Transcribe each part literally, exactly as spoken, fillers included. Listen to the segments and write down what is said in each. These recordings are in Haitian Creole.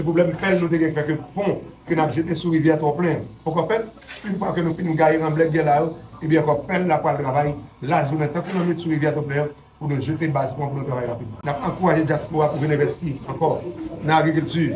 Pwoblèm pèl nou te gen fè ke pon ke n ap jete sou rivyè Twòplen an poko fèt. Yon fwa ke nou fin gaye ranblèt gè la yo, ebyen ankò pèl la pral travay lajounen tankou lannwit sou rivyè Twòplen an pou nou jete baz pon pou nou travay rapidman. N ap ankouraje dyaspora pou vin envesti ankò nan agrikilti.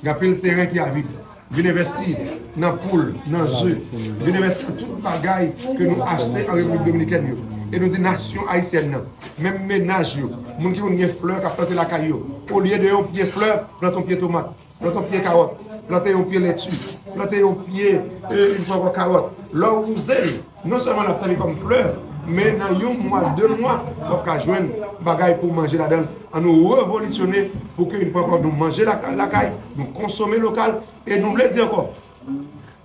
Gen anpil teren ki avid. Vin envesti nan poul, nan ze. Vin envesti nan tout bagay ke nou achte an Repiblik Dominikèn yo. E nou di nasyon ayisyèn nan, menm menaj yo, moun ki konn gen flè k ap plante lakay yo, olye de yon pye flè, plante yon pye tomat, plante yon pye kawòt, plante yon pye leti, plante yon pye, e, yon pye kawòt. Lè w wouze l, non sèlman l ap sèvi kòm flè, men nan yon mwa, de mwa, w ap ka jwenn bagay pou w manje ladan l. An nou revolisyone pou ke yon fwa ankò nou manje laka-, lakay, nou konsome lokal, e nou vle di ankò,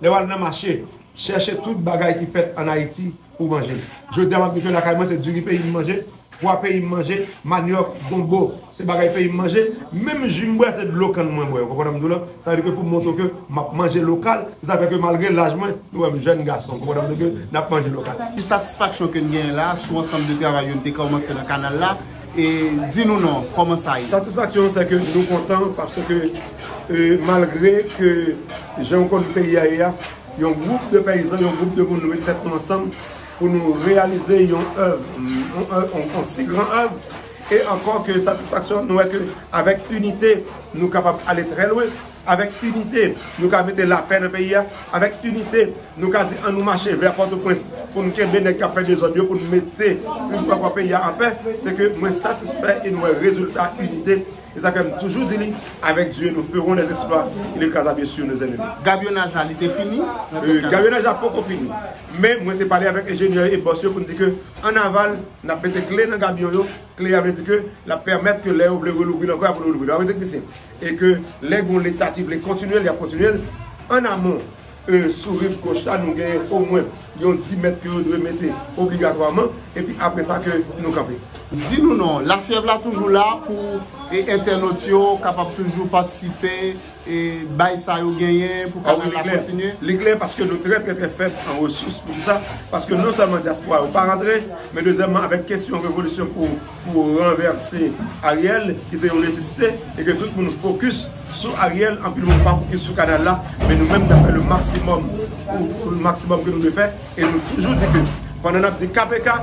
lè w al nan mache, chèche tout bagay ki fèt ann Ayiti pou w manje. Jodi a, m ap di ke lakay mwen, se diri peyi m manje, pwa peyi m manje, manyòk, gonbo, se bagay peyi m manje. Menm ji m bwè, se dlo kann mwen bwè. Ou konprann m di w la? Sa vle di ke pou m montre w ke m ap manje lokal, se sa k fè ke malgre laj mwen, nou wè m jèn gason. Ou konprann m di w ke n ap manje lokal. Ki satisfaksyon ke n genyen la sou ansanm de travay yo n te kòmanse nan kanal la? E di nou non, kòman sa ye? Satisfaksyon, se ke nou kontan paske, e, malgre ke jan w konn peyi a ye a, yon gwoup de peyizan, yon gwoup de moun, nou met tèt nou ansanm pou nou reyalize yon èv, yon èv, yon, yon si gran èv. E ankò ke satisfaksyon, nou wè ke avèk inite, nou kapab ale trè lwen. Avèk inite, nou ka mete lapè nan peyi a. Avèk inite, nou ka di, "An nou mache vè Pòtoprens pou n kenbe nèg k ap fè dezòd yo, pou n mete yon fwa ankò peyi a anpè." Se ke mwen satisfè e nou wè rezilta inite. E sa fè m toujou di li, "Avec Dieu, nous ferons des exploits. Il écrasera bien sûr nos ennemis." Gabyonaj la, li te fini? Euh, gabyonaj la poko fini. Men mwen te pale avèk enjenyè e bòs yo pou n di ke an aval, n ap mete kle nan gabyon yo. Kle a vle di ke l ap pèmèt ke lè yo vle relouvri l ankò, y ap relouvri l. W ap wè teknisyen. E ke lè gen yon leta ki vle kontinye l, y ap kontinye l. An amon, e, sou riv goch la, nou genyen omwen yon dis mèt ke yo dwe mete obligatwaman. Epi apre sa, ke nou kanpe. Di nou non, Lafyèv la toujou la pou, e, entènot yo kapab toujou patisipe, e, bay sa yo genyen pou kanal la kontinye? Li klè paske nou trè, trè, trè fèb an resous. Poukisa? Paske non sèlman dyaspora yo pa rantre, men dezyèmman, avèk kesyon revolisyon pou, pou ranvèse Ariel, ki se yon nesesite, e ke tout moun fokis sou Ariel, anpil moun pa fokis sou kanal la, men nou menm, n ap fè le maksimòm pou, pou le maksimòm ke nou dwe fè, e nou toujou di ke, pandan n ap di K P K,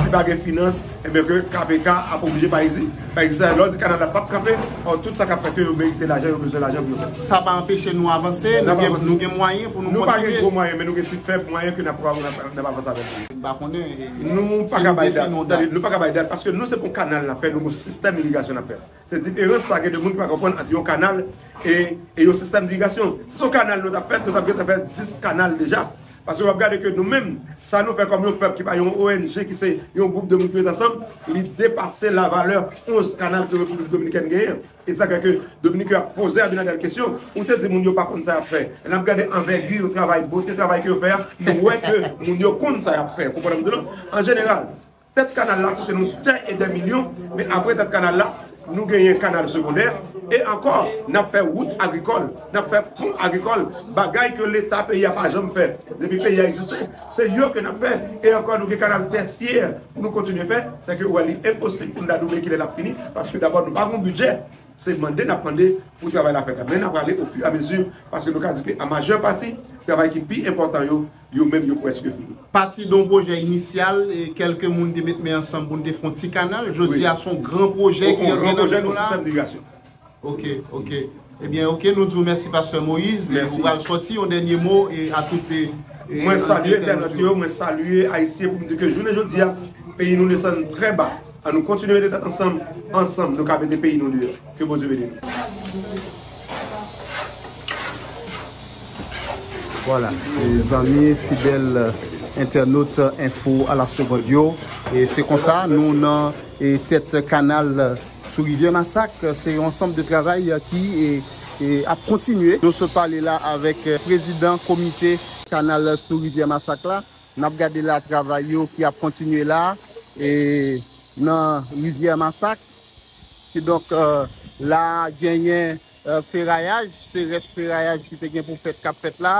si pa gen finans, ebyen ke K P K ap oblije pa isit. Pa isit, sa, lè w di kanal la p ap kanpe, ò, tout sa k ap fè ke yo merite lajan, yo bezwen lajan pou yo fè. Sa pa anpeche nou avanse, nou gen, nou gen mwayen pou nou kontinye. Nou pa gen gwo mwayen, men nou gen ti fèb mwayen ke n ap, n ap, n ap avanse avèk li. M pa konnen, e, nou pa ka bay dat, nou pa ka bay dat, paske nou se pou kanal n ap fè, nou pou sistèm irigasyon n ap fè. Se diferans sa gen de moun ki pa konprann ant yon kanal e, e yon sistèm dirigasyon. Si se yon kanal nou t ap fè, nou t ap gentan fè dis kanal deja. Paske w ap gade ke nou menm, sa nou fè kòm yon pèp ki pa yon O N G, ki se yon gwoup de moun ki met ansanm, li depase lavalè onz kanal ke Repiblik Dominikèn genyen. E sa fè ke Dominik yo ap poze Abinader kesyon, ou te di moun yo pa konn sa y ap fè. Lè n ap gade anvègi yo travay, bote travay ke yo fè a, nou wè ke moun yo konn sa y ap fè. Ou konprann m di w non? An jeneral, tèt kanal la koute nou dè e dè milyon, men apre tèt kanal la, nou genyen kanal segondè, e ankò, n ap fè wout agrikòl, n ap fè pon agrikòl, bagay ke Leta peyi a pa janm fè. Depi peyi a egziste, se yo ke n ap fè. E ankò, nou gen kanal tèsyè pou nou kontinye fè, se ke ou wè li enposib pou n ta doble kilè l ap fini, paske dabò nou pa gen bidjè. Se mande n ap mande pou travay la fèt la. Men n ap ale ofiyamezi, paske nou ka di ke an majè pati, travay ki pi enpòtan yo, yo menm yo prèske fini. Pati de yon pwojè inisyal, e kèlke moun te met men ansanm pou n te fè yon ti kanal. Jodi a, se yon gran pwojè ki antre nan men nou la. Yon gran pwojè, yon sistèm irigasyon. Ok, ok. Ebyen, ok, nou di w mèsi, Pastè Moïse. E ou pral sòti yon dènye mo, e a tout, e, e, mwen salye entènot yo, mwen salye Ayisyen pou m di ke jounen jodi a, peyi nou desann trè ba. An nou kontinye mete tèt ansanm, ansanm nou ka mete peyi nou deyò. Ke Bondye beni nou. Vwala, e, zanmi fidèl entènot Enfo a la Seconde yo, e se konsa nou nan, e, tèt kanal sou rivyè Masak. Se yon ansanm de travay ki, e, e, ap kontinye. Nou sot pale la avèk, e, prezidan komite kanal sou rivyè Masak la. N ap gade la travay yo ki ap kontinye la, e, nan rivyè Masak. Kidonk, e, la genyen, e, ferayaj, se rès ferayaj ki te gen pou fèt k ap fèt la.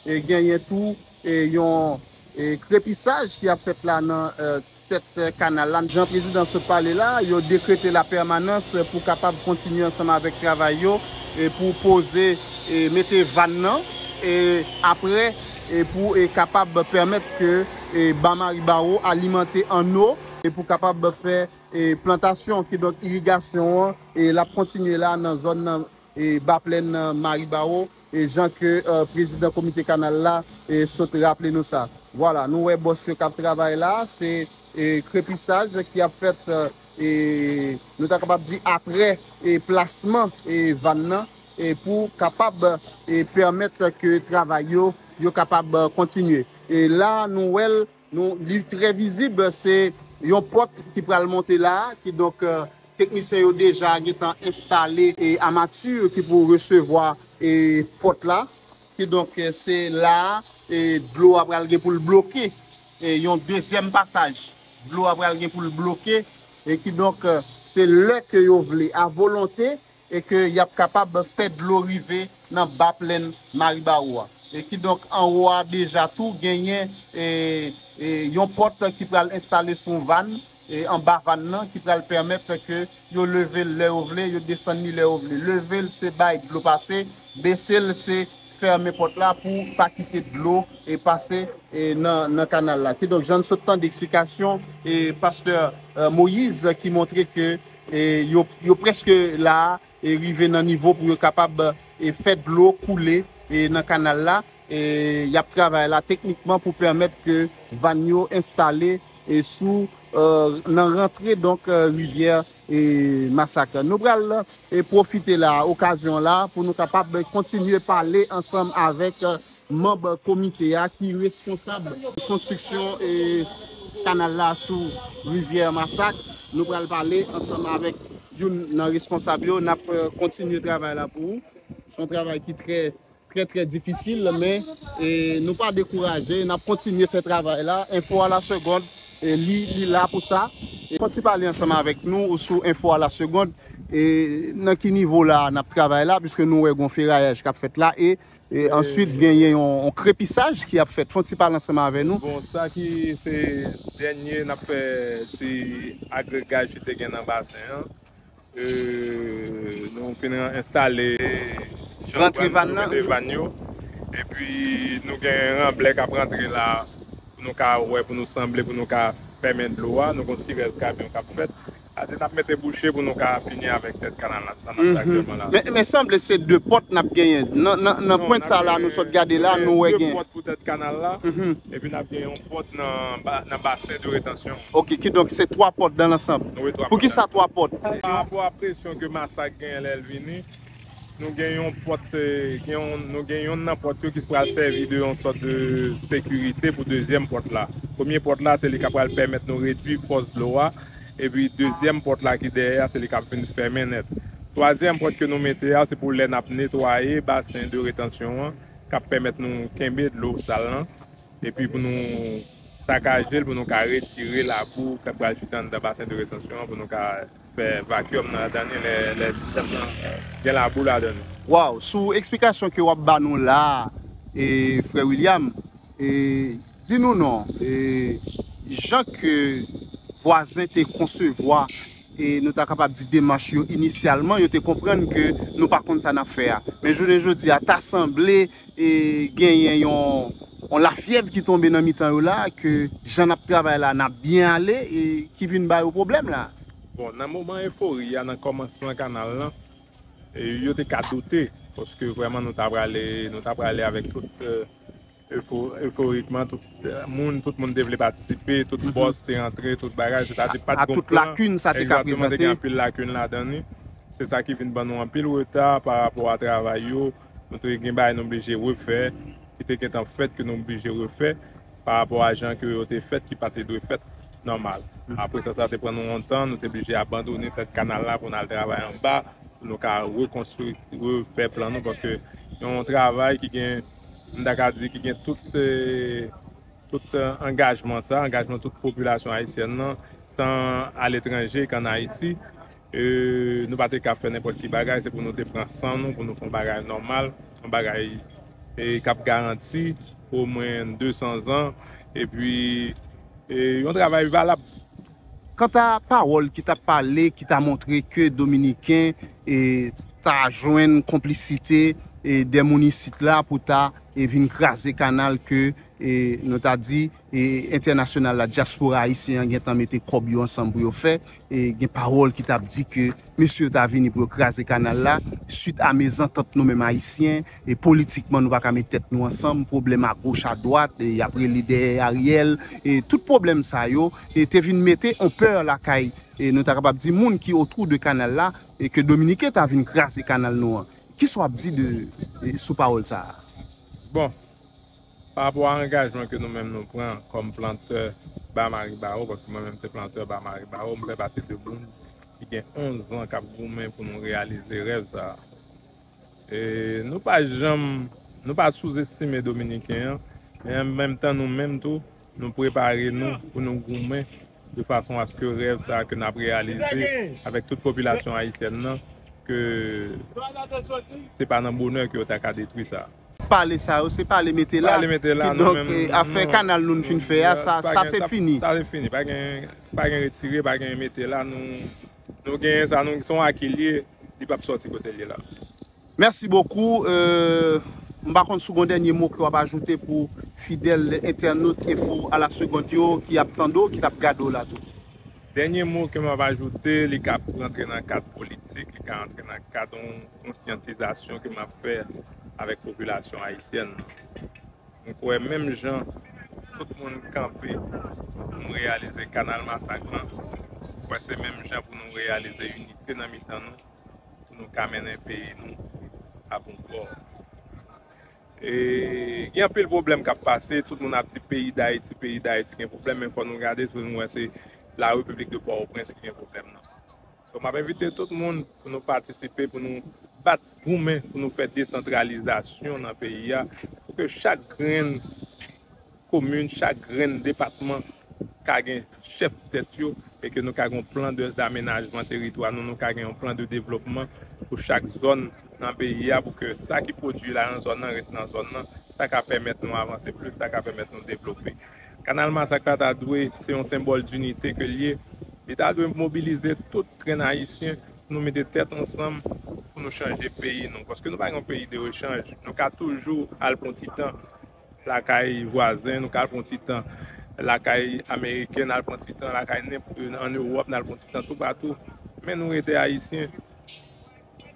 E genyen tou, e, yon, e, krepisaj ki ap fèt la nan, e, tèt kanal la. Jan prezidan sot pale la, yo dekrete lapèmanans pou kapab kontinye ansanm avèk travay yo e pou poze e mete vàn nan e apre e pou e kapab pèmèt ke e ba Maribawo alimante anno e pou kapab fè e plantasyon, kidonk irigasyon an e l ap kontinye la nan zòn nan e ba plèn Maribawo e jan ke e prezidan komite kanal la e sot raple nou sa. Vwala, nou wè bòs yo k ap travay la, se e krepisaj ki ap fèt e nou ta kapab di apre e plasman e vàn nan e pou kapab e pèmèt ke travay yo yo kapab kontinye. E la nou wè l, nou li trè vizib, se yon pòt ki pral monte la, kidonk e teknisyen yo deja gentan enstale e amati ki pou resevwa e pòt la. Kidonk e se la e dlo a pral gen pou l bloke e yon dezyèm pasaj. Dlo a pral gen pou l bloke e kidonk e se lè ke yo vle a volonte e ke y ap kapab fè dlo rive nan ba plèn Maribawo a. E kidonk anwo a deja tou genyen e e yon pòt ki pral enstale sou vàn e anba vàn nan ki pral pèmèt ke yo leve l lè yo vle, yo desann li lè yo vle. Leve l se bay dlo pase, bese l se fèmen pòt la pou pa kite dlo e pase e nan nan kanal la. Kidonk jan n sot tande eksplikasyon e pastè e Moyiz ki montre ke e yo yo prèske la e rive nan nivo pou yo kapab e fè dlo koule e nan kanal la. E y ap travay la teknikman pou pèmèt ke vàn yo enstale e sou e nan rantre donk e rivyè e Masak. Nou pral e pwofite la okazyon la pou nou kapab kontinye pale ansanm avèk e manb komite a ki responsab konstriksyon e kanal la sou rivyè Masak. Nou pral pale ansanm avèk youn nan responsab yo. N ap e kontinye travay la pou ou. Se yon travay ki trè trè trè difisil, men e nou pa dekouraje, n ap kontinye fè travay la. Enfo a la segond e li li la pou sa. E fon ti pale ansanm avèk nou ou sou enfo a la segond e nan ki nivo la n ap travay la, piske nou wè gon ferayaj k ap fèt la e e answit genyen yon, yon krepisaj ki ap fèt. Fon ti pale ansanm avè nou. Bon, sa ki se dènye n ap fè ti agregaj ki te gen nan basen an. E nou fin enstale rantre van nan, mete van yo. Epi nou gen ranblè k ap rantre la pou nou ka wè, pou nou sanble, pou nou ka fèmen dlo a. Nou gon ti rès kamyon k ap fèt. Adi n ap mete bouche pou nou ka fini avèk tèt kanal la. Sa n ap fè aktyèlman la. Men, men sanble se de pòt n ap genyen. Nan, nan, nan pwent sa la nou sòt gade la, nou wè gen de pòt pou tèt kanal la. Epi n ap gen yon pòt nan, ba- nan basen de retansyon. Ok, kidonk se twa pòt dans l'ensemble. Wi, twa pòt. Poukisa twa pòt? Pa rapò a presyon ke Masak genyen lè l vini, nou gen yon pòt, e, gen yon, nou gen yonn nan pòt yo ki pral sèvi de yon sòt de sekirite pou dezyèm pòt la. Premye pòt la, se li k ap pral pèmèt nou redui fòs dlo a. Epi dezyèm pòt la ki dèyè a, se li k ap vin fèmen nèt. Twazyèm pòt ke nou mete a, se pou lè n ap netwaye basen de retansyon an, k ap pèmèt nou kenbe dlo sal lan. Epi pou nou sakaje l, pou nou ka retire labou k ap pral chita anndan basen de retansyon an, pou nou ka fè vakyòm nan ladan li lè, lè sistèm nan gen labou ladan li. Waw, sou eksplikasyon ke w ap ba nou la a, e, frè William, e, di nou non, e, jan ke vwazen te konsevwa, e, nou ta kapab di demach yo inisyalman, yo te konprann ke nou pa konn sa n ap fè a. Men jounen jodi a, ta sanble e genyen yon, yon lafyèv ki tonbe nan mitan yo la, ke jan n ap travay la, n ap byen ale, e ki vin ba yo pwoblèm la. Bon, nan moman efori a, nan kòmansman kanal lan, e yo te ka doute, paske vrèman nou ta prale, nou ta prale avèk tout, e, efo- eforikman, tout, e, moun, tout moun te vle patisipe, tout bòs te antre, tout bagay, sètadi pa t gon plan. Tout lakin sa te ka prezante. Egzakteman, te gen anpil lakin ladan li. Se sa ki vin ban nou anpil reta pa rapò a travay yo. Nou te gen bagay nou blije refè, ki te gentan fèt ke nou blije refè pa rapò a jan ke yo te fèt ki pa te dwe fèt nòmal. Apre sa, sa te pran nou yon tan, nou te blije abandone tèt kanal la pou n al travay anba, pou nou ka rekonstwi, refè plan nou, paske yon travay ki gen, m ta ka di, ki gen tout, e, tout, e, angajman sa, angajman tout popilasyon ayisyèn nan, tan aletranje k ann Ayiti. E, nou pa te ka fè nenpòt ki bagay, se pou nou te pran san nou, pou nou fè yon bagay nòmal, yon bagay, e, k ap garanti omwen de san zan, epi e, yon travay valab. Kanta pawòl ki t ap pale, ki ta montre ke Dominiken e, ta jwenn konplisite e, de moun isit la pou ta e, vin kraze kanal ke e, nou ta di e, entènasyonal la, dyaspora ayisyen an gentan mete kòb yo ansanm pou yo fè. E, gen pawòl ki t ap di ke mesye yo ta vini pou yo kraze kanal la, swit a mezantant nou menm ayisyen, e politikman nou pa ka met tèt nou ansanm, pwoblèm agoch adwat, e y ap rele dèyè Ariel, e tout pwoblèm sa yo, e te vin mete on pè lakay, e nou ta kapab di moun ki otou de kanal la, e ke Dominiken ta vin kraze kanal nou an. Kisa w ap di de, e, sou pawòl sa a? Bon, pa rapò a angajman ke nou menm nou pran kòm plantè ba Maribawo, paske mwen menm se plantè ba Maribawo, m fè pati de moun ki gen onz an k ap goumen pou nou reyalize rèv sa a. E, nou pa janm, nou pa souzestime Dominiken an, men an menm tan nou menm tou, nou prepare nou pou nou goumen de fason aske rèv sa a ke n ap reyalize avèk tout popilasyon ayisyèn nan, ke se pa nan bonè ke yo ta ka detwi sa. Pale sa yo, se pale mete la. Pale mete la, Kidonk, e, afè kanal nou fin fè a, sa, sa se fini. Sa se fini. Pa gen, pa gen retire, pa gen mete la. Nou, nou gen sa, nou, se yon aki l ye, li p ap sòti kote l ye la. Mèsi bokou. E, m pa konn si w gen dènye mo ke w ap ajoute pou fidèl entènot Enfo a la Segonde yo ki ap tande w, ki t ap gade w la tou. Dènye mo ke m ap ajoute, li ka rantre nan kad politik, li ka rantre nan kad yon konsyantizasyon ke m ap fè avèk popilasyon ayisyèn nan. M kwè menm jan tout moun kanpe pou nou reyalize Kanal Masak lan, m kwè se menm jan pou nou reyalize inite nan mitan nou, pou nou ka mennen peyi nou a bon pò. E, gen anpil pwoblèm k ap pase, tout moun ap di peyi Dayiti, peyi Dayiti gen pwoblèm, men fò nou gade pou nou wè se la Repiblik de Pòtoprens ki gen pwoblèm nan. So, m ap envite tout moun pou nou patisipe, pou nou bat goumen, pou nou fè desantralizasyon nan peyi a, pou ke chak grenn komin, chak grenn depatman ka gen chèf tèt yo e ke nou ka gen yon plan de, damenajman teritwa nou, nou ka gen yon plan de devlopman pou chak zòn nan peyi a, pou ke sa ki pwodui la nan zòn nan ret nan zòn nan, sa ka pèmèt nou avanse plis, sa ka pèmèt nou devlope. Kanal Masak la ta dwe se yon senbòl dinite ke l ye. Li ta dwe mobilize tout grenn ayisyen pou nou mete tèt ansanm pou nou chanje peyi nou. Paske nou pa gen yon peyi de rechanj. Nou ka toujou al pran ti tan lakay vwazen, nou ka al pran ti tan lakay ameriken, n al pran ti tan lakay nenp-, ann Ewòp, n al pran ti tan toupatou. Men nou rete ayisyen.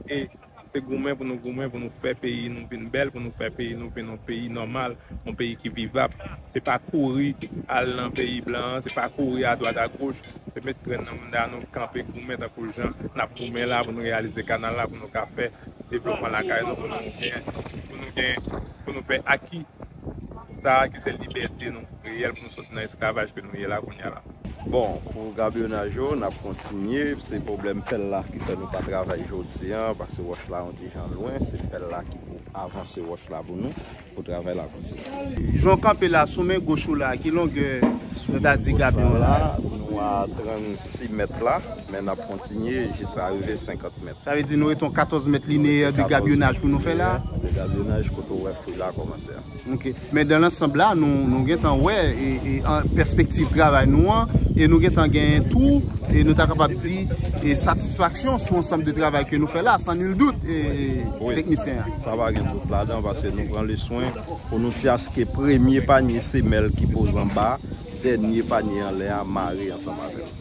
E se goumen pou nou goumen, pou nou fè peyi nou vin bèl, pou nou fè peyi nou vin yon peyi nòmal, yon peyi ki vivab. Se pa kouri al nan peyi blan an, se pa kouri adwat agoch, se met grenn nan mouda nou, kanpe goumen tankou jan n ap goumen la pou nou reyalize kanal la, pou nou ka fè devlopman lakay nou, pou nou gen, pou nou gen, pou nou fè aki sa a ki se libète nou reyèl pou nou soti nan esklavaj ke nou ye la kounye a la. Bon, pou gabyonaj yo, n ap kontinye. Se pwoblèm pèl la ki fè nou pa travay jodi a, paske wòch la yon ti jan lwen. Se pèl la ki pou avanse wòch la pou nou, pou travay la kontinye. Jan w kanpe la, sou men goch ou la, ki longè nou ta di gabyon an la? Nou a trannsis mèt la, men n ap kontinye jiska rive senkant mèt. Sa vle di nou rete yon katòz mèt lineyè de gabyonaj pou nou fè la? De gabyonaj kote w wè fwi la kòmanse a. Ok. Men dan lansanb la, nou, nou gentan wè e, e, an pèspektiv travay nou an, e nou gentan genyen tou, e nou ta kapab di, e satisfaksyon sou ansanm de travay ke nou fè la, san nil dout, e, e teknisyen an. Sa pa gen dout ladan, paske nou pran le swen pou nou di aske premye panye semèl ki poze anba, dènye panye anlè a mare ansanm avè l.